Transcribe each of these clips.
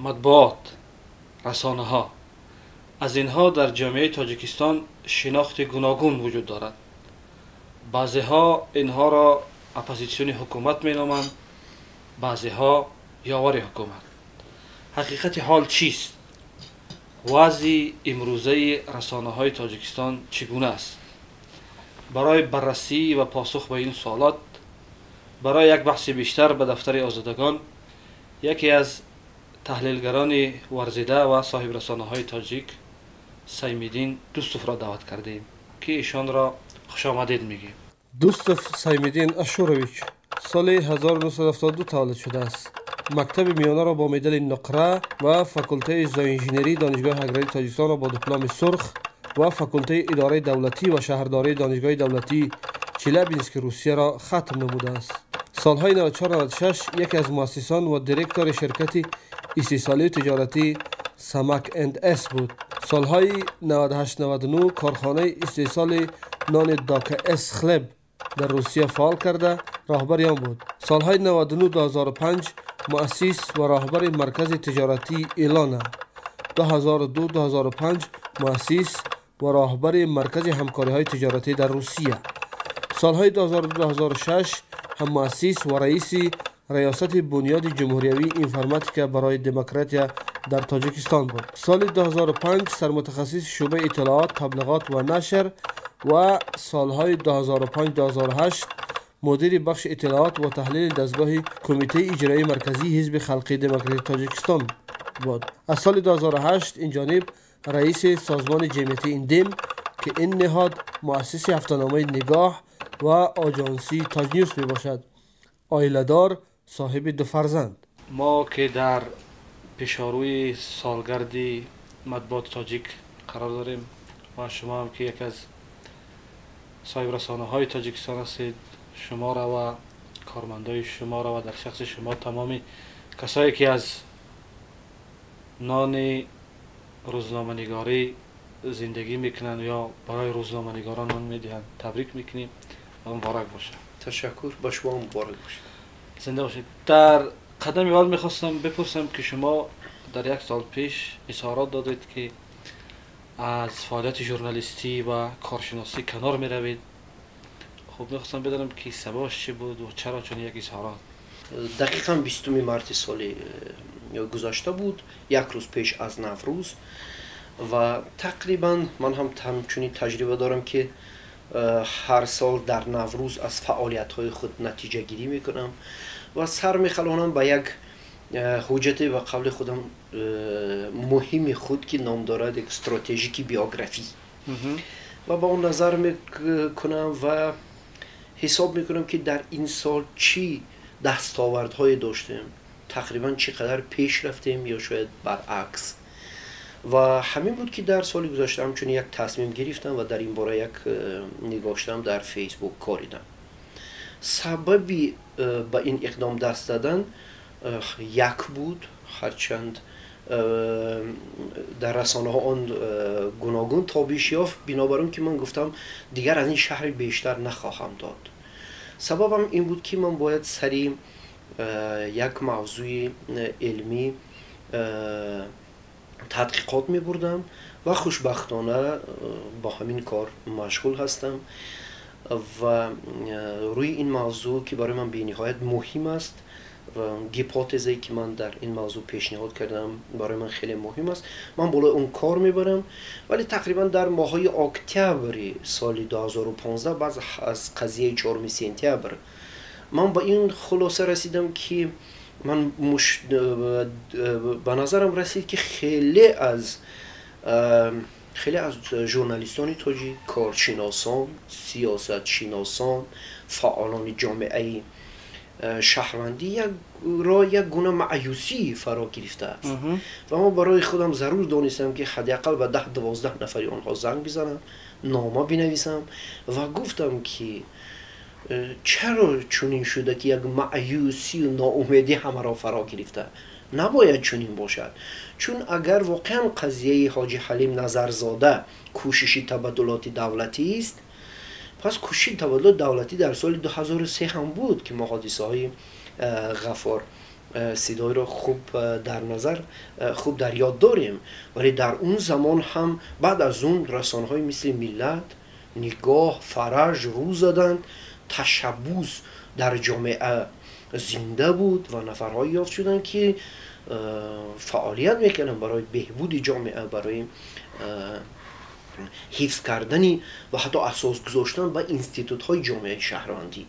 Матбуот, расонаҳо. Аз инҳо дар ҷомеаи Тоҷикистон шинохти гуногун вуҷуд дорад. Баъзеҳо инҳоро оппозитсиони ҳукумат меноманд, баъзеҳо ёвари ҳукумат. Ҳақиқати ҳол чист? Вазъи имрӯзаи расонаҳои Тоҷикистон чӣ гуна аст? Барои баррасӣ ва посух ба ин суолот, барои як баҳси бештар ба дафтари Озодагон яке аз таҳлилгарони варзида ва соҳибрасонаҳои тоҷик Саймиддин Дӯстовро даъват кардем, ки ишонро хушомадед мегӯем. Дӯстов Саймиддин Ашурович соли 1972 таваллуд шудааст. Мактаби миёнаро бо медали нуқра ва факултаи зооинженерии Донишгоҳи аграрии Тоҷикистонро бо дипломи сурх ва факултаи идораи давлатӣ ва шаҳрдории Донишгоҳи давлатии Челябински Русияро хатм намудааст. Солҳои 94-96 яке аз муассисон ва директори ширкати истеҳсолию тиҷоратии Самак энд С буд. Солҳои 98-99 корхонаи истеҳсоли нони Дока С Хлеб дар Русия фаъол карда, роҳбари он буд. Солҳои 99-2005 муассис ва роҳбари маркази тиҷоратии Илона. 2002-2005 муассис ва роҳбари маркази ҳамкориҳои тиҷоратӣ дар Русия. Солҳои 2002-2006 ҳам муассис ва раиси раёсати Бунёди ҷумҳуриявии информатика барои демократия дар Тоҷикистон буд. Соли 2005 сармутахассиси шӯъбаи иттилоот, таблиғот ва нашр ва солҳои 2005-2008 мудири бахши иттилоот ва таҳлили дастгоҳи Кумитаи иҷроии марказии Ҳизби халқии демократии Тоҷикистон буд. Аз соли 2008 инҷониб раиси созмони ҷамъиятии Индем, ки ин ниҳод муассиси ҳафтаномаи Нигоҳ ва оҷонсии Тоҷнюс мебошад. Оиладор, соҳиби ду фарзанд. Мо ки дар пешорӯи солгарди матбуоти тоҷик қарор дорем ва шумо ҳам ки яке аз соҳибрасонаҳои Тоҷикистон ҳастед, шуморо ва кормандои шуморо ва дар шахси шумо тамоми касое ки аз нони рӯзноманигорӣ зиндагӣ мекунанд ё барои рӯзноманигорон нон медиҳанд, табрик мекунем ва муборак бошад. Ташаккур, ба шумо муборак бошад. Зинда бошед. Дар қадами аввал мехостам бипурсам, ки шумо дар як сол пеш изҳорот додед, ки аз фаъолияти журналистӣ ва коршиносӣ канор меравед. Хуб, мехостам бидонам, ки сабабаш чӣ буд ва чаро чунин як изҳорот? Дақиқан 20 марти соли гузашта буд, як рӯз пеш аз Наврӯз. Ва тақрибан ман ҳам ҳамчунин таҷриба дорам, ки ҳар сол дар Наврӯз аз фаъолиятҳои худ натиҷагирӣ мекунам ва сар мехалонам ба як ҳуҷҷате, ба қавли худам, муҳими худ, ки ном дорад як стратегики биографӣ, ва ба он назар мекунам ва ҳисоб мекунам, ки дар ин сол чӣ дастовардҳое доштем, тақрибан чӣ қадар пеш рафтем ё шояд баръакс. Ва ҳамин буд, ки дар соли гузашта ҳамчунин як тасмим гирифтам ва дар ин бора як нигоштам дар Фейсбук коридам. Сабаби ба ин иқдом даст задан як буд, ҳарчанд дар расонаҳо он гуногун тобиш ёфт, бинобар он ки ман гуфтам, дигар аз ин шаҳри бештар нахоҳам дод. Сабабам ин буд, ки ман бояд сари як мавзӯи илмӣ тадқиқот мебурдам ва хушбахтона бо ҳамин кор машғул ҳастам ва рӯи ин мавзӯъ, ки барои ман бениҳоят муҳим аст ва гипотезае, ки ман дар ин мавзӯъ пешниҳод кардам, барои ман хеле муҳим аст, ман болои он кор мебарам. Вале тақрибан дар моҳҳои октябри соли 2015, баъд аз қазияи 4 сентябр, ман ба ин хулоса расидам, ки ман ба назарам расид, ки хеле аз журналистони тоҷик, коршиносон, сиёсатшиносон, фаъолони ҷомеаи шаҳрвандӣ ро як гуна маъюсӣ фаро гирифтааст. Ва ман барои худам зарур донистам, ки ҳадди ақал ба 10-12 нафари онҳо занг бизанам, нома бинависам ва гуфтам, ки чаро чунин шуда, ки як маъюсию ноумедӣ ҳамаро фаро гирифта? Набояд чунин бошад, чун агар воқеан қазияи Ҳоҷи Ҳалим Назарзода кӯшиши табаддулоти давлатист, пас кӯшиши табаддулоти давлатӣ дар соли 2003 ҳам буд, ки мо ҳодисаҳои Ғафор Сидойро хуб дар назар, хуб дар ёд дорем, вале дар он замон ҳам баъд аз он расонаҳои мисли Миллат, Нигоҳ, Фараҷ рӯ заданд, ташаббус дар ҷомеа зинда буд ва нафарҳое ёфт шуданд, ки фаъолият мекарданд барои беҳбуди ҷомеа, барои ҳифз кардани ва ҳатто асос гузоштан ба институтҳои ҷомеаи шаҳрвандӣ.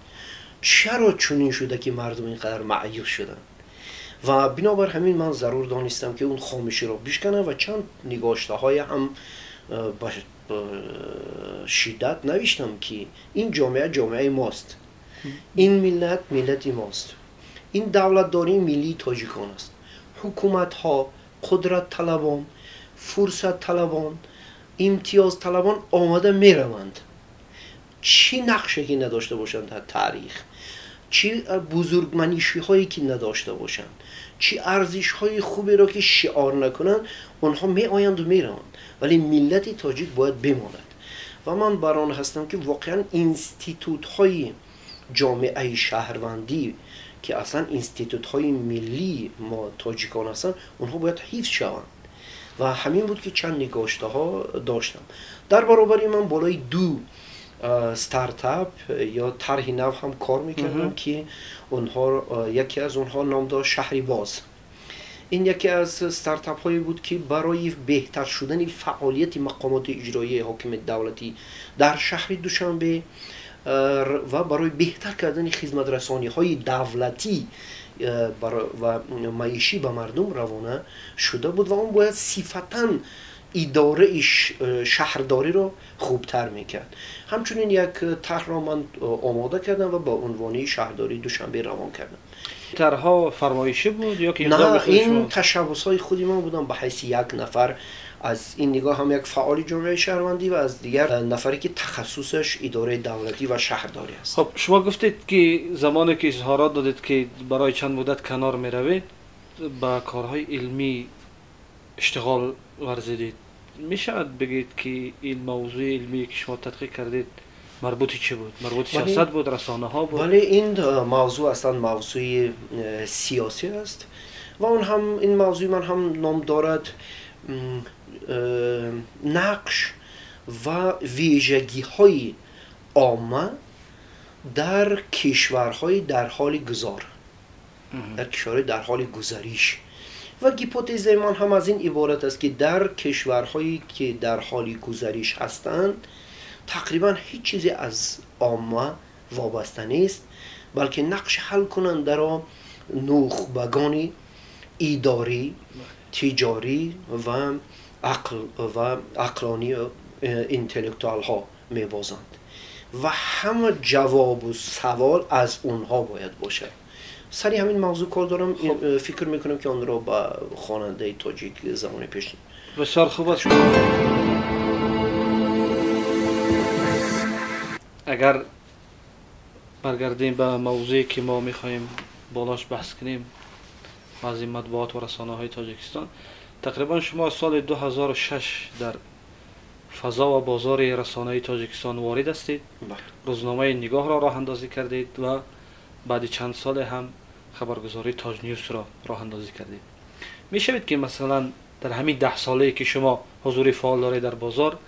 Чаро чунин шуда, ки мардум ин қадар маъюс шуданд? Ва бинобар ҳамин ман зарур донистам, ки он хомӯширо бишканам ва чанд нигоштаҳое ҳам ба шиддат навиштам, ки ин ҷомеа ҷомеаи мост, ин миллат миллати мост, ин давлатдории миллии тоҷикон аст. Ҳукуматҳо, қудратталабон, фурсатталабон, имтиёзталабон омада мераванд. Чӣ нақше ки надошта бошанд дар таърих, чӣ бузургманишиҳое ки надошта бошанд, чӣ арзишҳои хуберо ки шиор накунанд, онҳо меоянд ва мераванд, вале миллати тоҷик бояд бимонад. Ва ман бар он ҳастам, ки воқеан институтҳои ҷомеаи шаҳрвандӣ, ки аслан институтҳои миллии мо тоҷикон ҳастанд, онҳо бояд ҳифз шаванд. Ва ҳамин буд, ки чанд нигоштаҳо доштам. Дар баробари ман болои ду стартап ё тарҳи нав ҳам кор мекардам, ки онҳо яке аз онҳо ном дошт Шаҳри Боз. Ин яке аз стартапҳое буд, ки барои беҳтар шудани фаъолияти мақомоти иҷроияи ҳокимияти давлатӣ дар шаҳри Душанбе ва барои беҳтар кардани хизматрасониҳои давлатӣ ва маишӣ ба мардум равона шуда буд ва он бояд сифатан идораи шаҳрдориро хубтар мекард. Ҳамчунин як тарҳро ман омода кардам ва ба унвони шаҳрдории Душанбе равон кардам. Тарҳҳо фармоишӣ буд ё ки На, ин ташаббусҳои худи ман будам ба ҳайси як нафар, аз ин нигоҳ ҳам як фаъоли ҷомеаи шаҳрвандӣ ва аз дигар нафаре, ки тахассусаш идораи давлатӣ ва шаҳрдорӣ аст. Хуб, шумо гуфтед, ки замоне ки изҳорот додед, ки барои чанд муддат канор меравед, ба корҳои илмӣ иштиғол варзидед. Мешавад бигӯед, ки ин мавзӯи илмие, ки шумо тадқиқ кардед, марбути чӣ буд? Марбути сиёсат буд, расонаҳо буд? Бале, ин мавзӯъ аслан мавзӯи сиёсӣ аст ва он ҳам ин мавзӯи ман ҳам ном дорад нақш ва вижагиҳои омма дар кишварҳои дар ҳоли гузор, дар кишварҳои дар ҳоли гузариш. Ва гипотезаи ман ҳам аз ин иборат аст, ки дар кишварҳое ки дар ҳоли гузариш ҳастанд, тақрибан ҳеҷ чизе аз омма вобаста нест, балки нақши ҳалкунандаро нухбагони идорӣ, тиҷорӣ ва ақл ва ақлонӣ, интеллектуалҳо мебозанд ва ҳама ҷавобу савол аз онҳо бояд бошад. Сари ҳамин мавзӯъ кор дорам, фикр мекунам, ки онро ба хонандаи тоҷик замони пеш. Бисёр хуб аст. Агар баргардем ба мавзӯе, ки мо мехоҳем болош баҳс кунем, баъзи матбуот ва расонаҳои Тоҷикистон, тақрибан шумо аз соли 2006 дар фазо ва бозори расонаи Тоҷикистон ворид ҳастед, рӯзномаи Нигоҳро роҳандозӣ кардед ва баъди чанд соле ҳам хабаргузории Тоҷ Ньюсро роҳандозӣ кардед. Мешавед, ки масалан дар ҳамин 10 солае, ки шумо ҳузури фаъол доред дар бозор,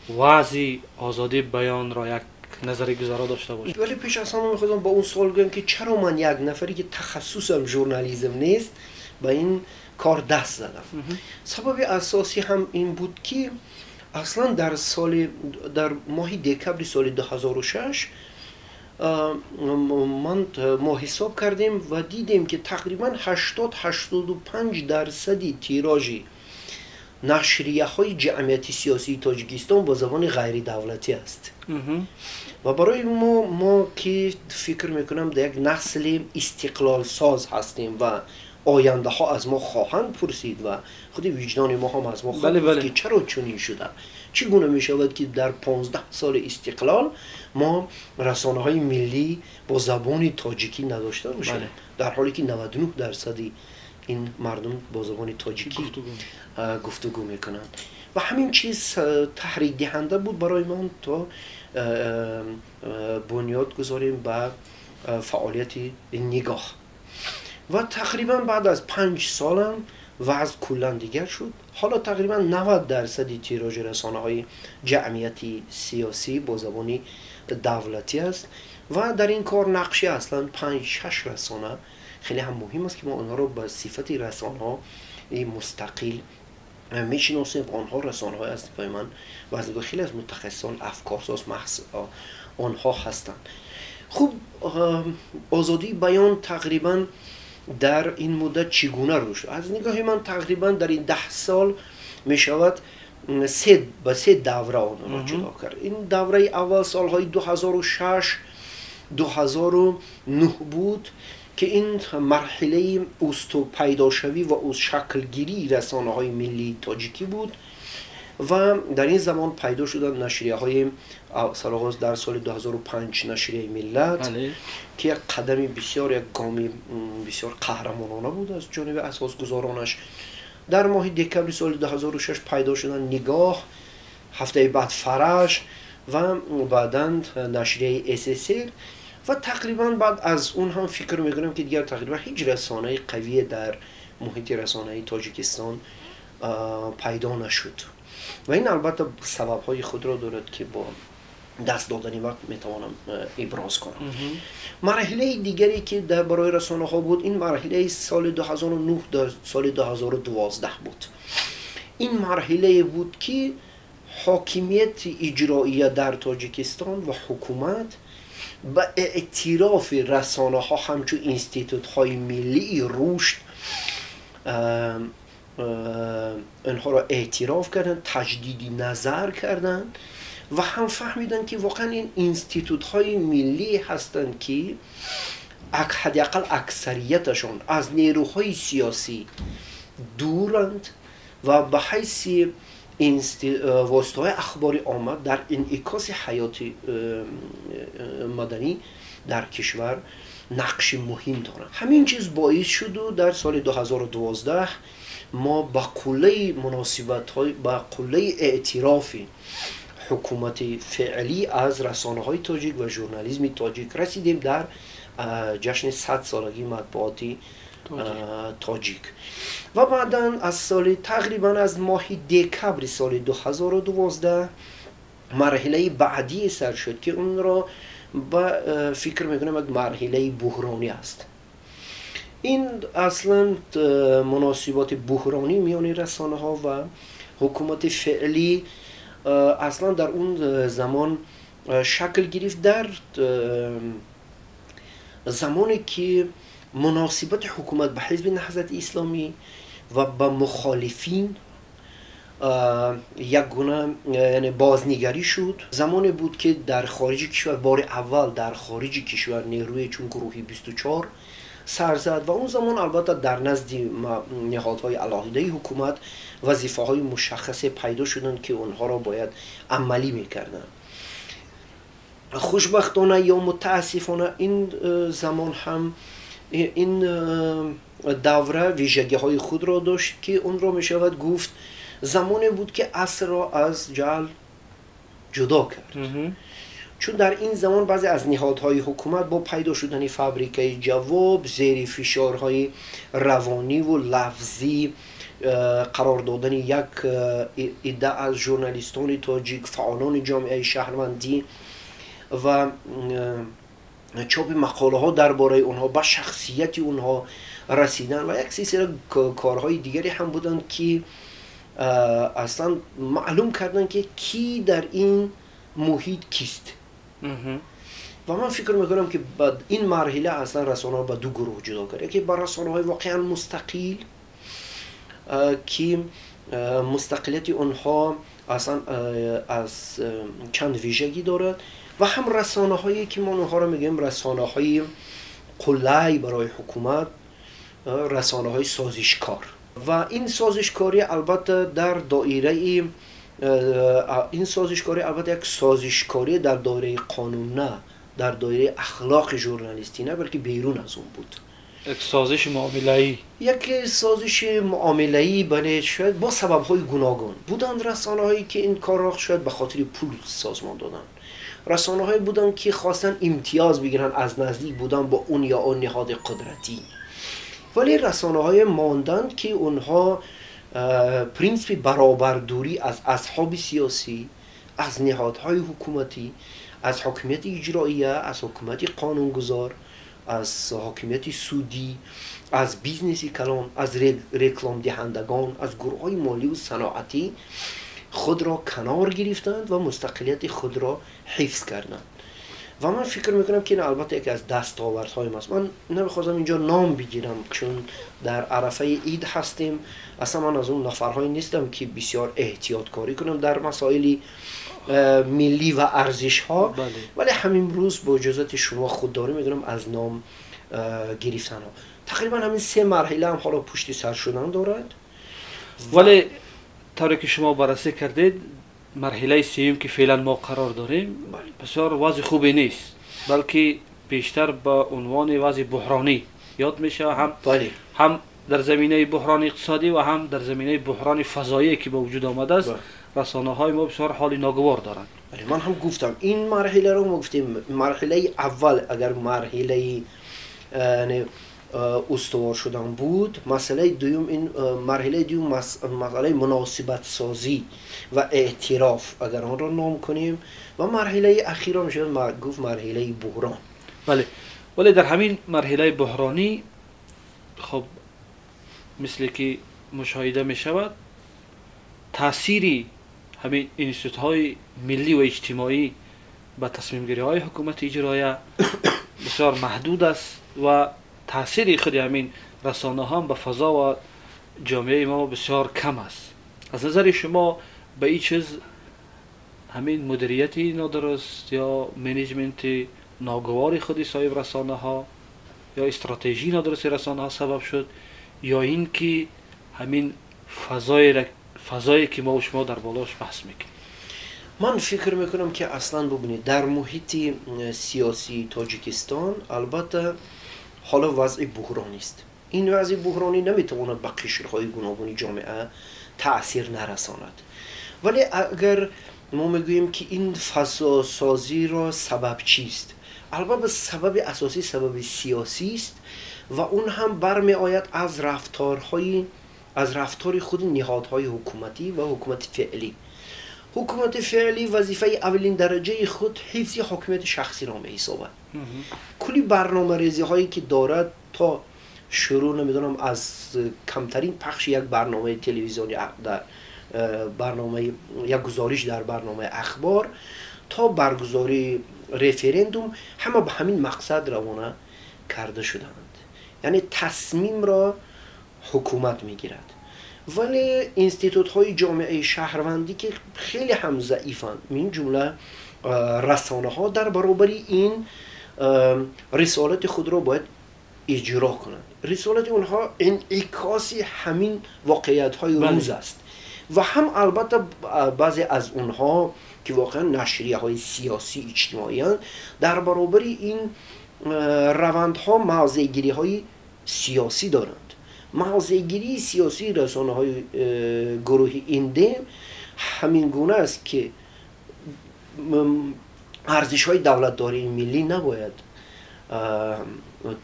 вазъи озодии баёнро як назари гузаро дошта бошед? Вале пеш аз ҳама мехостам ба он суол гӯям, ки чаро ман як нафаре, ки тахассусам журнализм нест, ба ин кор даст задам. Сабаби асосӣ ҳам ин буд, ки аслан дар моҳи декабри соли 2006 ман мо ҳисоб кардем ва дидем, ки тақрибан 80-85% тиражи нашрияҳои ҷамъияти сиёсии Тоҷикистон бо забони ғайридавлатӣ аст. Ва барои мо ки фикр мекунам дар як насли истиқлолсоз ҳастем ва ояндаҳо аз мо хоҳанд пурсид ва худи виҷдони мо ҳам аз мо хоҳад пурсид, ки чаро чунин шуда, чӣ гуна мешавад, ки дар 15 соли истиқлол мо расонаҳои миллӣ бо забони тоҷикӣ надошта бошем, дар ҳоле ки 99% ин мардум бо забони тоҷикӣ гуфтугӯ мекунанд. Ва ҳамин чиз таҳрикдиҳанда буд барои ман, то бунёд гузорем ба фаъолияти Нигоҳ. Ва тақрибан баъд аз 5 сол ҳам вазъ куллан дигар шуд. Ҳоло тақрибан 90% тиражи расонаҳои ҷамъияти сиёсӣ бо забони давлатӣ аст ва дар ин кор нақши аслан панҷ-шаш расона хеле ҳам муҳим аст, ки мо онҳоро ба сифати расонаҳои мустақил мешиносем ва онҳо расонаҳое аз нигоҳи ман ва аз нигоҳи хеле аз мутахассисон афкорсоз маҳз онҳо ҳастанд. Хуб, озодии баён тақрибан дар ин муддат чӣ гуна рушд? Аз нигоҳи ман, тақрибан дар ин 10 сол мешавад ба се давра онро ҷудо кард. Ин давраи аввал солҳои 2006, 2009 буд, ки ин марҳилаи пайдошавӣ ва шаклгирии расонаҳои миллии тоҷикӣ буд ва дар ин замон пайдо шуданд нашрияҳои, сароғоз дар соли 2005 нашрияи «Миллат», ки як қадами бисёр, як гоми бисёр қаҳрамонона буд аз ҷониби асосгузоронаш. Дар моҳи декабри соли 2006 пайдо шуданд «Нигоҳ», ҳафтаи баъд «Фараҷ» ва баъдан нашрияи «ССР». Ва тақрибан баъд аз он ҳам фикр мекунам, ки дигар тақрибан ҳеҷ расонаи қавие дар муҳити расонаи Тоҷикистон пайдо нашуд ва ин албатта сабабҳои худро дорад, ки бо даст додани вақт метавонам иброз кунам. Марҳилаи дигаре, ки дар барои расонаҳо буд, ин марҳилаи соли 2009 дар соли 2012 буд. Ин марҳилае буд, ки ҳокимияти иҷроия дар Тоҷикистон ва ҳукумат ба эътирофи расонаҳо ҳамчун институтҳои миллии рушд онҳоро эътироф карданд, таҷдиди назар карданд ва ҳам фаҳмиданд, ки воқеан ин институтҳои миллӣ ҳастанд, ки ҳадди ақал аксарияташон аз нерӯҳои сиёсӣ дуранд ва ба ҳайси воситаҳои ахбори омма дар инъикоси ҳаёти маданӣ дар кишвар нақши муҳим доранд. Ҳамин чиз боис шуду дар соли 2012 мо ба қуллаи муносибатҳои, ба қуллаи эътирофи ҳукумати феълӣ аз расонаҳои тоҷик ва журнализми тоҷик расидем дар ҷашни 100-солагии матбуоти тоҷик. Ва баъдан аз соли, тақрибан аз моҳи декабри соли 2012 марҳилаи баъдие сар шуд, ки онро ба фикр мекунам, як марҳилаи буҳронӣ аст. Ин аслан муносиботи буҳронӣ миёни расонаҳо ва ҳукумати феълӣ аслан дар он замон шакл гирифт, дар замоне ки муносибати ҳукумат ба Ҳизби Наҳзати Исломӣ ва ба мухолифин як гуна, яъне, бознигарӣ шуд. Замоне буд, ки дар хориҷи кишвар, бори аввал дар хориҷи кишвар нерӯе чун гурӯҳи 24 сар зад ва он замон албатта дар назди ниҳодҳои алоҳидаи ҳукумат вазифаҳои мушаххасе пайдо шуданд, ки онҳоро бояд амалӣ мекарданд. Хушбахтона ё мутаассифона, ин замон ҳам, ин давра вижагиҳои худро дошт, ки онро мешавад гуфт замоне буд, ки асрро аз ҷаҳл ҷудо кард, чун дар ин замон баъзе аз ниҳодҳои ҳукумат бо пайдо шудани фабрикаи ҷавоб, зери фишорҳои равониву лафзӣ қарор додани як идда аз журналистони тоҷик, фаъолони ҷомеаи шаҳрвандӣ ва чопи мақолаҳо дар бораи онҳо, ба шахсияти онҳо расидан ва як силсила корҳои дигаре ҳам буданд, ки аслан маълум карданд, ки кӣ дар ин муҳит кист. Ва ман фикр мекунам, ки ба ин марҳила аслан расонаҳо ба ду гурӯҳ ҷудо кард: яке ба расонаҳои воқеан мустақил, ки мустақилияти онҳо аслан аз чанд вижагӣ дорад, ва ҳам расонаҳое, ки мо онҳоро мегӯем расонаҳои қуллай барои ҳукумат, расонаҳои созишкор. Ва ин созишкорӣ албатта дар доираи ин созишкорӣ албатта як созишкорӣ дар доираи қонун на, дар доираи ахлоқи журналистӣ на, балки берун аз он буд. Як созиши муомилаӣ. Як созиши муомилаӣ, бале. Шояд бо сабабҳои гуногун буданд расонаҳое, ки ин корро шояд ба хотири пул созмон доданд, расонаҳое буданд, ки хостанд имтиёз бигиранд аз наздик будан бо он ё он ниҳоди қудратӣ. Вале расонаҳое монданд, ки онҳо принсипи баробардурӣ аз асҳоби сиёсӣ, аз ниҳодҳои ҳукуматӣ, аз ҳокимияти иҷроия, аз ҳукумати қонунгузор, аз ҳокимияти судӣ, аз бизнеси калон, аз рекламдиҳандагон, аз гурӯҳҳои молию саноатӣ худро канор гирифтанд ва мустақилияти худро ҳифз карданд. Ва ман фикр мекунам, ки ин албатта яке аз дастовардҳои мост. Ман намехоҳам инҷо ном бигирам, чун дар арафаи ид ҳастем. Аслан ман аз он нафарҳое нестам, ки бисёр эҳтиёткорӣ кунам дар масоили миллӣ ва арзишҳо, вале ҳамин рӯз бо иҷозати шумо худдорӣ мекунам аз ном гирифтанҳо. Тақрибан ҳамин се марҳила ҳам ҳоло пушти сар шудан дорад. Вале тавре ки шумо баррасӣ кардед, марҳилаи сеюм, ки феълан мо қарор дорем, бисёр вазъи хубе нест, балки бештар ба унвони вазъи буҳронӣ ёд мешавад, ҳам дар заминаи буҳрони иқтисодӣ ва ҳам дар заминаи буҳрони фазоие, ки ба вуҷуд омадааст. Расонаҳои мо бисёр ҳоли ногувор доранд. Ман ҳам гуфтам, ин марҳиларо мо гуфтем марҳилаи аввал, агар марҳилаи устувор шудан буд, масъалаи дуюм, ин марҳилаи дуюм масъалаи муносибатсозӣ ва эътироф, агар онро ном кунем, ва марҳилаи ахирро мешавад гуфт марҳилаи буҳрон. Бале, вале дар ҳамин марҳилаи буҳронӣ, хоб, мисле ки мушоҳида мешавад, таъсири ҳамин институтҳои миллӣ ва иҷтимоӣ ба тасмимгириҳои ҳукумати иҷроия бисёр маҳдуд аст ва таъсири худи ҳамин расонаҳо ҳам ба фазо ва ҷомеаи мо бисёр кам аст. Аз назари шумо ба ин чиз ҳамин мудирияти нодуруст ё менеҷменти ногувори худи соҳиб расонаҳо ё стратегии нодурусти расонаҳо сабаб шуд, ё ин ки ҳамин фазое ки мо шумо дар болош баҳс мекунем? Ман фикр мекунам, ки аслан бубинед, дар муҳити сиёсии Тоҷикистон албатта ҳоло вазъи буҳронист. Ин вазъи буҳронӣ наметавонад ба қишрҳои гуногуни ҷомеа таъсир нарасонад. Вале агар мо мегӯем, ки ин фазосозиро сабаб чист, албатта сабаби асосӣ сабаби сиёсист ва он ҳам бармеояд аз рафтори худи ниҳодҳои ҳукуматӣ ва ҳукумати феълӣ. Ҳукумати феълӣ вазифаи аввалин дараҷаи худ ҳифзи ҳокимияти шахсиро меҳисобад. Кулли барномарезиҳое ки дорад, то шурӯъ намедонам аз камтарин пахши як барномаи телевизионӣ дар барномаи як гузориш дар барномаи ахбор то баргузории референдум, ҳама ба ҳамин мақсад равона карда шудаанд. Яъне тасмимро ҳукумат мегирад. Вале институтҳои ҷомеаи шаҳрвандӣ, ки хеле ҳам заифанд, мин ҷумла расонаҳо, дар баробари ин рисолати худро бояд иҷро кунанд. Рисолати онҳо инъикоси ҳамин воқеиятҳои рӯз аст ва ҳам албатта баъзе аз онҳо, ки воқеан нашрияҳои сиёсӣ иҷтимоиянд, дар баробари ин равандҳо мавзеъгириҳои сиёсӣ доранд. Мавзеъгирии сиёсии расонаҳои гурӯҳи индем ҳамин гуна аст, ки арзишҳои давлатдории миллӣ набояд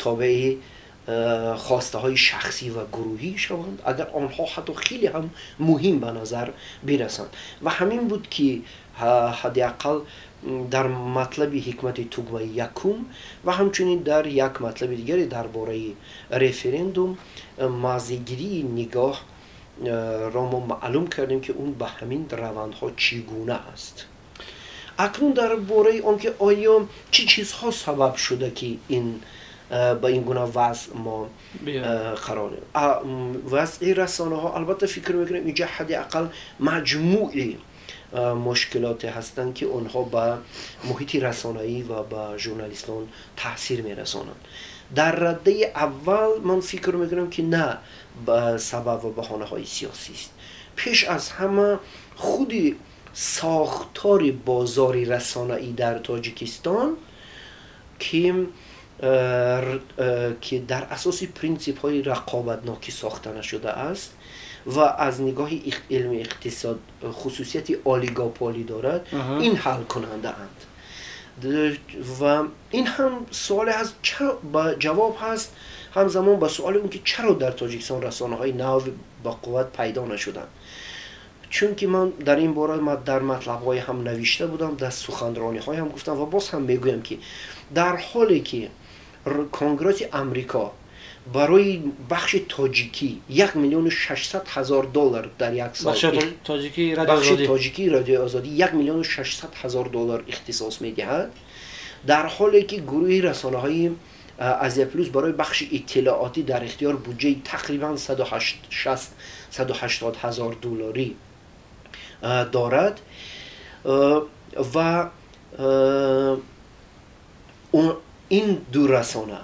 тобеи хостаҳои шахсӣ ва гурӯҳӣ шаванд, агар онҳо ҳатто хеле ҳам муҳим ба назар бирасанд. Ва ҳамин буд, ки ҳадди ақал дар матлаби ҳикмати тугмаи якум ва ҳамчунин дар як матлаби дигаре дар бораи референдум мавзеъгирии нигоҳро мо маълум кардем, ки он ба ҳамин равандҳо чӣ гуна аст. Акнун дар бораи он ки оё чӣ чизҳо сабаб шуда, ки ин ба ин гуна вазъ мо қарор, вазъи расонаҳо, албатта фикр мекунем, инҷа ҳадди ақал маҷмӯи мушкилоте ҳастанд, ки онҳо ба муҳити расонаӣ ва ба журналистон таъсир мерасонанд. Дар раддаи аввал ман фикр мекунам, ки на ба сабаб ва баҳонаҳои сиёсист. Пеш аз ҳама худи сохтори бозори расонаӣ дар Тоҷикистон, ки дар асоси принсипҳои рақобатнокӣ сохта нашудааст ва аз нигоҳи илми иқтисод хусусияти олигополӣ дорад, ин ҳалкунандаанд. Ва ин ҳам суоле ҳаст, чаро ба ҷавоб ҳаст ҳамзамон ба суоли он ки чаро дар Тоҷикистон расонаҳои нав ба қувват пайдо нашуданд. Чунки ман дар ин бора дар матлабҳое ҳам навишта будам, дар суханрониҳое ҳам гуфтам ва боз ҳам мегӯям ки дар ҳоле ки Конгресси Амрико барои бахши тоҷикӣ 1 600 000 доллар дар як сол, бахши тоҷикии Радиои Озодӣ 1 600 000 доллар ихтисос медиҳад, дар ҳоле ки гурӯҳи расонаҳои Азия Плюс барои бахши иттилоотӣ дар ихтиёр буҷаи тақрибан 180 ҳазор долларӣ дорад ва ин ду расона,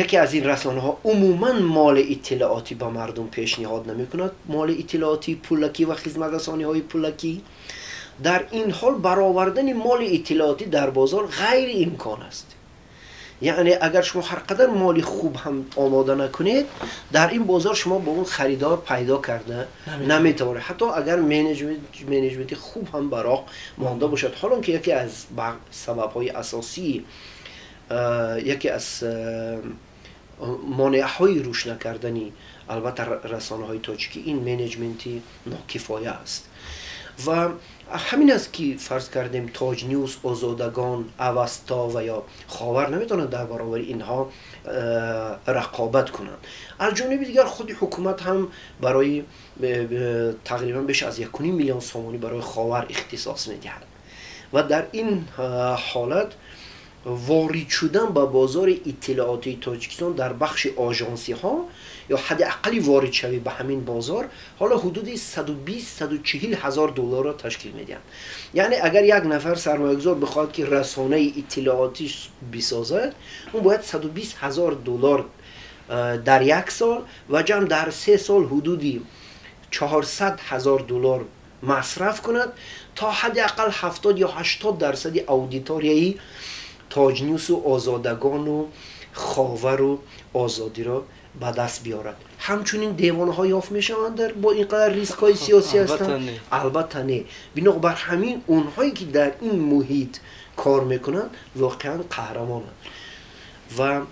яке аз ин расонаҳо умуман моли иттилоотӣ ба мардум пешниҳод намекунад, моли иттилоотии пулакӣ ва хизматрасониҳои пулакӣ. Дар ин ҳол баровардани моли иттилоотӣ дар бозор ғайриимкон аст. Яъне агар шумо ҳар қадар моли хуб ҳам омода накунед, дар ин бозор шумо ба он харидор пайдо карда наметавонед, ҳатто агар менеҷменти хуб ҳам ба роҳ монда бошад. Ҳолон ки яке аз сабабҳои асосии, яке аз монеаҳои рушд накардани албатта расонаҳои тоҷикӣ ин менеҷменти нокифоя аст. Ва ҳамин аст ки фарз кардем Тоҷ Ньюс, Озодагон, Авасто ва ё Ховар наметавонанд дар баробари инҳо рақобат кунанд. Аз ҷониби дигар худи ҳукумат ҳам барои тақрибан беш аз 1.5 миллион сомонӣ барои Ховар ихтисос медиҳад ва дар ин ҳолат ворид шудан ба бозори иттилоотии Тоҷикистон дар бахши ожонсиҳо ё ҳадди аққали воридшавӣ ба ҳамин бозор ҳоло ҳудуди 120-140 ҳазор долларро ташкил медиҳанд. Яъне агар як нафар сармоягузор бихоҳад ки расонаи иттилоотӣ бисозад, ӯ бояд 120 ҳазор доллар дар як сол ва ҷамъ дар 3 сол ҳудуди 400 ҳазор доллар масраф кунад то ҳадди аққал 70 ё 80% аудиторияи Тоҷ Ньюсу Озодагону Ховару Озодиро ба даст биёрад. Ҳамчунин девонаҳо ёфт мешаванд бо ин қадар рискҳои сиёсӣ ҳастанд? Албатта не. Бинобар ҳамин онҳое ки дар ин муҳит кор мекунанд воқеан қаҳрамонанд. Ва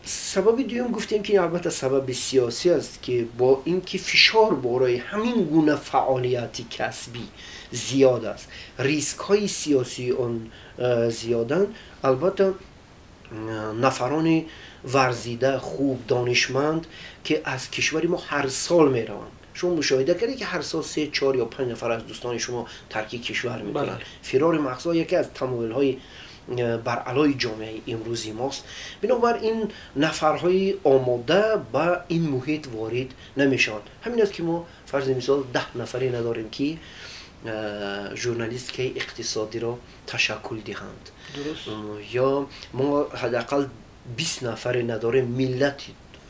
сабаби дуюм гуфтем ки албатта сабаби сиёсӣ аст ки бо ин ки фишор барои ҳамин гуна фаъолияти касбӣ зиёд аст, рискҳои сиёсии он зиёданд, албатта нафарони варзида, хуб, донишманд ки аз кишвари мо ҳар сол мераванд. Шумо мушоҳида кардед ки ҳар сол 3, 4 ё 5 нафар аз дӯстони шумо тарки кишвар мекунанд. Фирори мағзҳо яке аз тамоилҳои баръалои ҷомеаи имрӯзи мост. Бинобар ин нафарҳои омода ба ин муҳит ворид намешаванд. Ҳамин аст ки мо фарзи мисол 10 нафаре надорем ки журналистикаи иқтисодиро ташаккул диҳанд, ё мо ҳадди аққал 20 нафаре надорем, миллат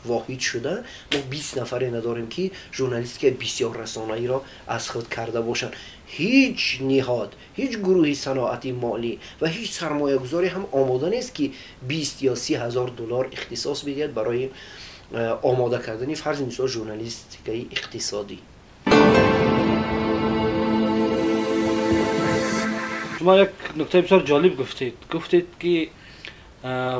воҳид шуда мо 20 нафаре надорем ки журналистикаи бисёр расонаиро аз худ карда бошанд. Ҳеҷ ниҳод, ҳеҷ гурӯҳи саноати молӣ ва ҳеҷ сармоягузоре ҳам омода нест ки 20 ё 30 ҳазор доллар ихтисос бидиҳад барои омода кардани фарзи мисол журналистикаи иқтисодӣ. Шумо як нуктаи бисёр ҷолиб гуфтед. Гуфтед ки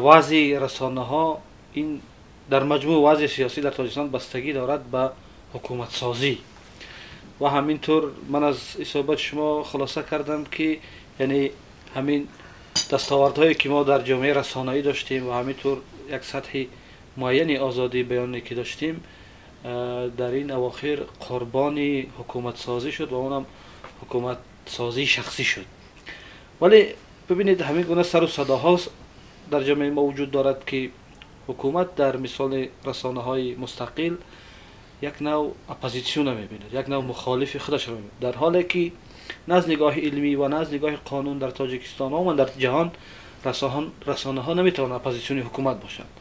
вазъи расонаҳо ин дар маҷмӯъ вазъи сиёсӣ дар Тоҷикистон бастагӣ дорад ба ҳукуматсозӣ ва ҳамин тур ман аз исобати шумо хулоса кардам ки яъне ҳамин дастовардҳое ки мо дар ҷомеаи расонаӣ доштем ва ҳамин тур як сатҳи муайяни озодии баёне ки доштем дар ин авохир қурбони ҳукуматсозӣ шуд ва онам ҳукуматсозии шахсӣ шуд. Вале бибинед ҳамин гуна сару садоҳо дар ҷомеаи мо вуҷуд дорад ки ҳукумат дар мисоли расонаҳои мустақил як нав оппозитсионро мебинад, як нав мухолифи худашро мебинад, дар ҳоле ки на аз нигоҳи илмӣ ва на аз нигоҳи қонун дар Тоҷикистон ва умуман дар ҷаҳон расонаҳо наметавонанд оппозитсиони ҳукумат бошанд.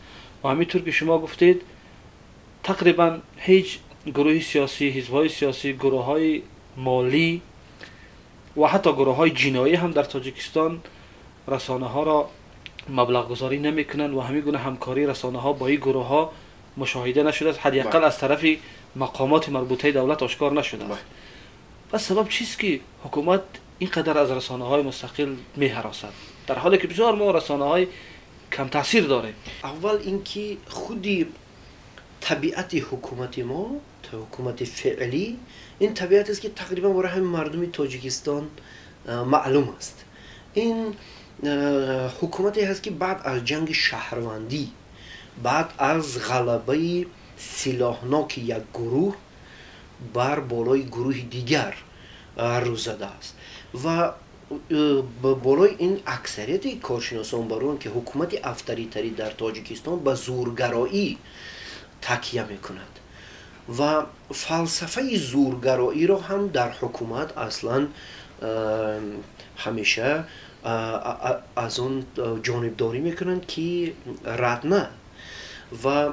Ва ҳамин тур ки шумо гуфтед тақрибан ҳеҷ гурӯҳи сиёсӣ, ҳизбҳои сиёсӣ, гурӯҳҳои молӣ ва ҳатто гурӯҳҳои ҷиноӣ ҳам дар Тоҷикистон расонаҳоро маблағгузорӣ намекунанд ва ҳамин гуна ҳамкории расонаҳо бо ин гурӯҳҳо мушоҳида нашудааст, ҳадди аққал аз тарафи мақомоти марбутаи давлат ошкор нашудааст. Пас сабаб чист ки ҳукумат اینقدر از رسانه‌های مستقل می‌هراسد، در حالی که بسیار ما رسانه‌های کم تاثیر داریم؟ اول اینکه خودی طبیعت حکومت ما، حکومت فعلی، این طبیعت است که تقریبا برای همه مردم تاجیکستان معلوم است. این حکومتی هست که بعد از جنگ شهروندی، بعد از غلبه سلاحناک یک گروه بر بالای گروه دیگر رو زده است و بالای این اکثریت کارشناسان بر که حکومت افتریتری در تاجیکستان به زورگرایی تکیه میکند و فلسفه زورگرایی را هم در حکومت اصلا همیشه از آن جانبداری میکنند که رد نه. و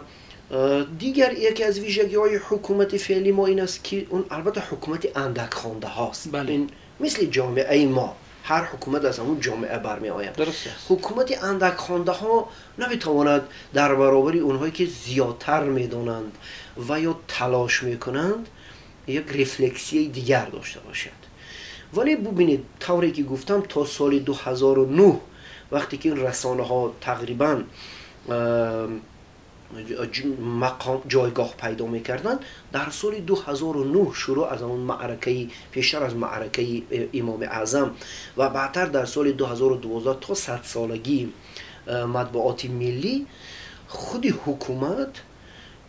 دیگر یکی از ویژگی های حکومت فعلی ما این است که اون البته حکومت اندک خوانده هاست. بله. این مثل جامعه ما، هر حکومت از همون جامعه برمی آید. درست است. حکومت اندک خوانده ها نمیتواند در برابر اونهایی که زیادتر میدانند و یا تلاش میکنند یک رفلکسی دیگر داشته باشد. ولی ببینید طوری که گفتم تا سال 2009 وقتی که این رسانه ها تقریبا مقام جایگاه پیدا میکردند، در سال 2009 شروع از اون معرکه، پیشتر از معرکه امام اعظم و بعدتر در سال 2012 تا 100 سالگی مطبوعات ملی، خود حکومت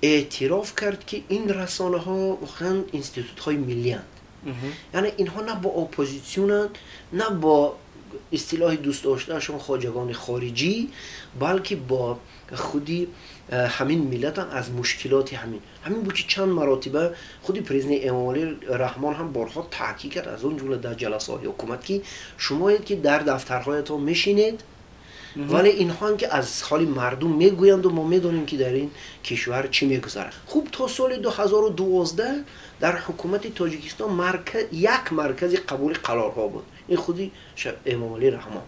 اعتراف کرد که این رسانه ها واقعا institute های ملی اند. یعنی اینها نه با اپوزیسیونند، نه با اصطلاح دوست داشتهشون خواجگان خارجی، بلکه با خودی همین ملت از مشکلات همین بود که چند مراتبه خودی پرزیدنت امامعلی رحمان هم بارها تاکید کرد، از اون جمله در جلسات حکومت، که شمایید که در دفترهایتان میشینید ولی اینها هم که از حال مردم میگویند و ما میدونیم که در این کشور چی میگذره. خوب تا سال 2012 در حکومت تاجیکستان یک مرکز قبول قرارها بود، این خودی امامعلی رحمان.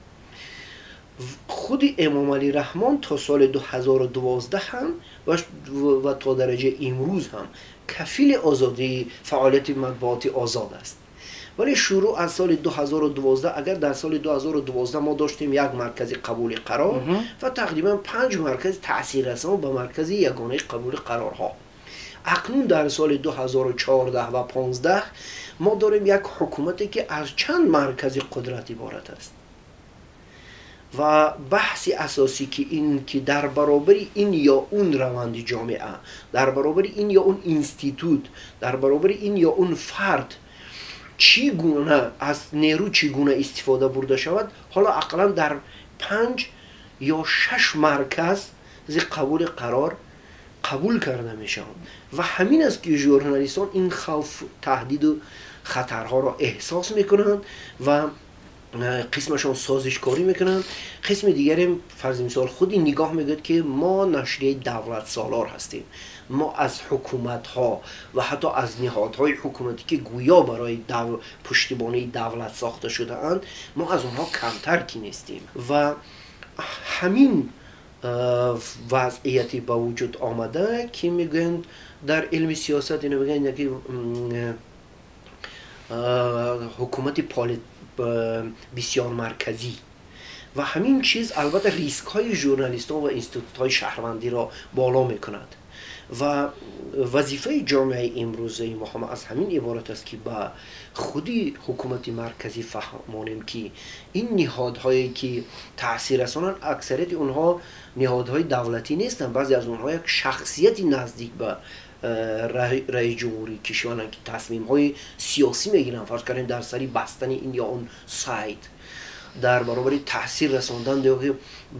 خود امامعلی رحمان تا سال 2012 هم و تا درجه امروز هم کفیل آزادی فعالیت مطبوعاتی آزاد است. ولی شروع از سال 2012، اگر در سال 2012 ما داشتیم یک مرکز قبول قرار و تقریبا 5 مرکز تاثیر رسان به مرکز یگانه قبول قرارها، اکنون در سال 2014 و 15 ما داریم یک حکومتی که از چند مرکز قدرت عبارت است و بحث اساسی که این که در برابر این یا اون روند جامعه، در برابر این یا اون institute، در برابر این یا اون فرد چگونه از نیرو چگونه استفاده برده شود، حالا اقلا در 5 یا 6 مرکز ز قبول قرار قبول کرده می شوند و همین است که ژورنالیستان این خوف، تهدید و خطرها را احساس میکنند و قسمشان سازشکاری میکنند. قسم دیگریم فرض مثال خودی نگاه میگوید که ما نشریه دولت سالار هستیم، ما از حکومت ها و حتی از نهادهای حکومتی که گویا برای پشتیبانی دولت ساخته شده اند، ما از اونها کمتر کی نیستیم. و همین وضعیتی به وجود آمده که میگویند در علم سیاست اینو میگن که حکومت بسیار مرکزی و همین چیز البته ریسک های ژورنالیستان و institute های شهروندی را بالا میکند و وظیفه جامعه امروزه ما هم از همین عبارت است که با خودی حکومت مرکزی فهمانیم که این نهادهایی که تاثیر رسانند اکثریت اونها نهادهای دولتی نیستند، بعضی از اونها یک شخصیتی نزدیک به رئیس جمهوری کشورند که تصمیم های سیاسی میگیرن، فرض کنیم در سری بستن این یا اون سایت، در برابر تاثیر رساندن یا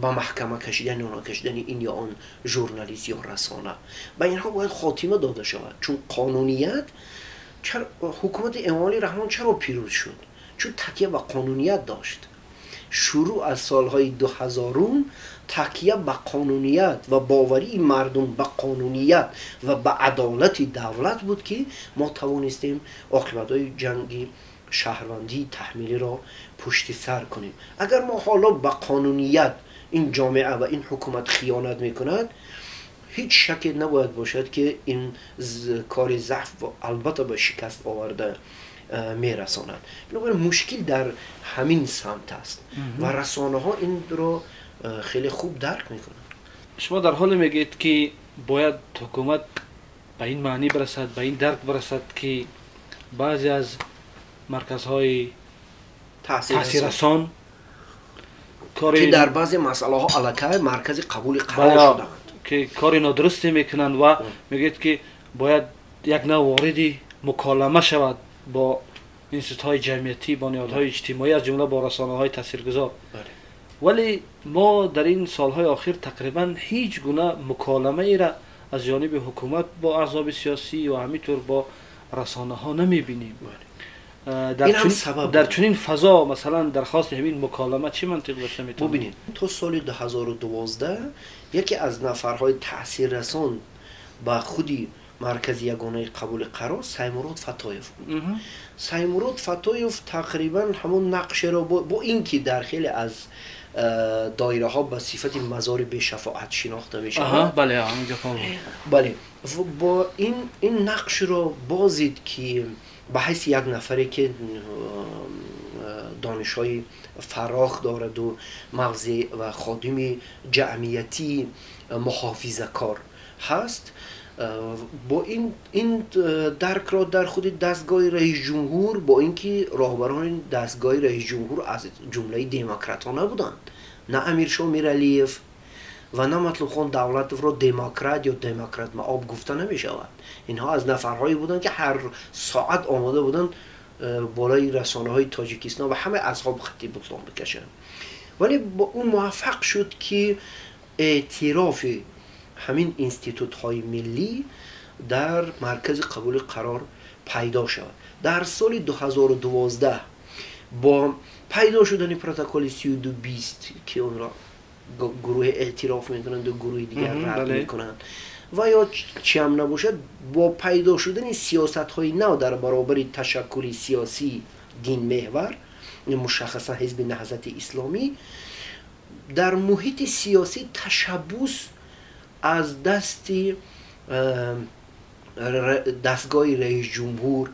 به محکمه کشیدن یا نکشیدن این یا آن ژورنالیست یا رسانه، به اینها باید خاتمه داده شود. چون قانونیت، حکومت امامعلی رحمان چرا پیروز شد؟ چون تکیه به قانونیت داشت. شروع از سالهای 2000 تکیه به قانونیت و باوری مردم به قانونیت و به عدالت دولت بود که ما توانستیم عاقبت‌های جنگی شهروندی تحمیلی را پشت سر کنیم. اگر ما حالا به قانونیت این جامعه و این حکومت خیانت میکند، هیچ شکی نباید باشد که این کار ضعف و البته به شکست آورده мерасонад. Бинобар ин мушкил дар ҳамин самт аст ва расонаҳо инро хеле хуб дарк мекунанд. Шумо дар ҳоле мегӯед, ки бояд ҳукумат ба ин маънӣ бирасад, ба ин дарк бирасад, ки баъзе аз марказҳои таъсиррасон ки дар баъзе масъалаҳо аллакай маркази қабули қарор шудаанд, ки кори нодурусте мекунанд ва мегӯяд, ки бояд як нав вориди муколама шавад бо институтҳои ҷамъиятӣ, бо ниҳодҳои иҷтимоӣ, аз ҷумла бо расонаҳои таъсиргузор. Вале мо дар ин солҳои охир тақрибан ҳеҷ гуна муколамаеро аз ҷониби ҳукумат бо аҳзоби сиёсӣ ва ҳамин тур бо расонаҳо намебинем. Дар чунин фазо масалан дархости ҳамин муколама чӣ мантиқ дошта метавонад? Бубинед, то соли 2012 яке аз нафарҳои таъсиррасон ба худи маркази ягонаи қабули қарор Саймурод Фатоев буд. Саймурод Фатоев тақрибан ҳамон нақшеро бо ин ки дар хеле аз доираҳо ба сифати мазори бешафоат шинохта мешавад, бале, бо ин нақшро бозид, ки ба ҳайси як нафаре ки донишҳои фарох дораду мавзеъ ва ходими ҷамъиятии муҳофизакор ҳаст, бо ин даркро дар худи дастгоҳи раисҷумҳур, бо ин ки роҳбарони дастгоҳи раисҷумҳур аз ҷумлаи демократҳо набуданд, на Амиршоҳ Миралиев ва на Матлубхон Давлатовро демократ ё демократмаоб гуфта намешавад. Инҳо аз нафарҳое буданд, ки ҳар соат омода буданд болои расонаҳои Тоҷикистон ва ҳамаи асҳоби хатти бутлон бикашанд. Вале ӯ муваффақ шуд, ки эътирофи ҳамин институтҳои миллӣ дар маркази қабули қарор пайдо шавад. Дар соли 2012 бо пайдо шудани протоколи 3220, ки онро гурӯҳе эътироф мекунанд ва гурӯҳи дигар рад мекунанд, ва ё чӣ ҳам набошад, бо пайдо шудани сиёсатҳои нав дар баробари ташаккули сиёсии динмеҳвар, мушаххасан ҳизби Наҳзати Исломӣ, дар муҳити сиёсӣ ташаббус аз дасти дастгоҳи раисҷумҳур,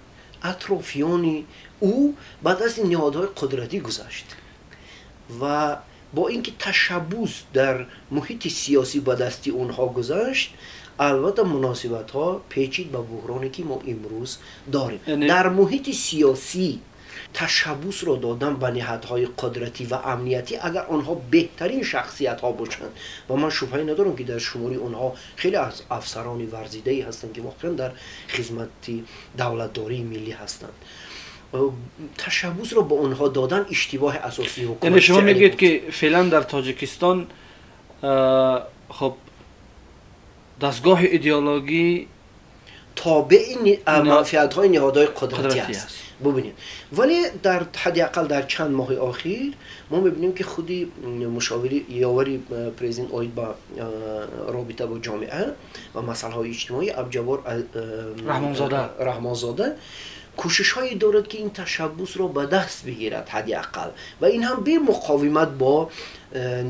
атрофиёни ӯ ба дасти ниҳодҳои қудратӣ гузашт ва бо ин ки ташаббус дар муҳити сиёсӣ ба дасти онҳо гузашт, албатта муносибатҳо печид ба буҳроне, ки мо имрӯз дорем. Дар муҳити сиёсӣ ташаббусро додан ба ниҳодҳои қудратӣ ва амниятӣ, агар онҳо беҳтарин шахсиятҳо бошанд, ва ман шубҳае надорам, ки дар шумори онҳо хеле аз афсарони варзидае ҳастанд, ки воқеан дар хизмати давлатдории миллӣ ҳастанд, ташаббусро ба онҳо додан иштибоҳи асосии ҳукумат. Яъне шумо мегӯед, ки феълан дар Тоҷикистон хоб дастгоҳи идеологӣ тобеи манфиатҳои ниҳодҳои қудратӣ аст. Бубинед, вале дар ҳадди ақал дар чанд моҳи охир мо мебинем, ки худи мушовири ёвари президент оид ба робита бо ҷомеа ва масъалаҳои иҷтимоӣ Абҷабор Раҳмонзода кӯшишҳое дорад, ки ин ташаббусро ба даст бигирад ҳадди ақал, ва ин ҳам бемуқовимат бо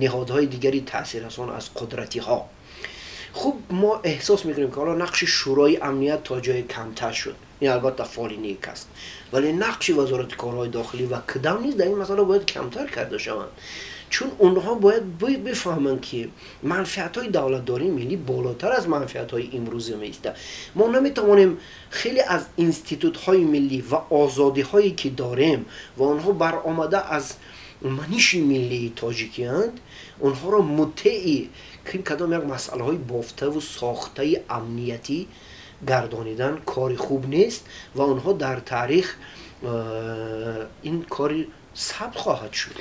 ниҳодҳои дигари таъсиррасон аз қудратиҳо. Хуб, мо эҳсос мекунем, ки ҳоло нақши Шӯрои амният то ҷое камтар шуд. Ин албатта фоли нек аст, вале нақши Вазорати корҳои дохилӣ ва кидам низ дар ин масъала бояд камтар карда шаванд, чун онҳо бояд бифаҳманд, ки манфиатҳои давлатдории миллӣ болотар аз манфиатҳои имрӯза меистад. Мо наметавонем хеле аз институтҳои миллӣ ва озодиҳое, ки дорем ва онҳо баромада аз маниши миллии тоҷикиянд, онҳоро муттеи кадом як масъалаҳои бофтаву сохтаи амниятӣ гардонидан кори хуб нест ва онҳо дар таърих ин кори сабт хоҳад шуд.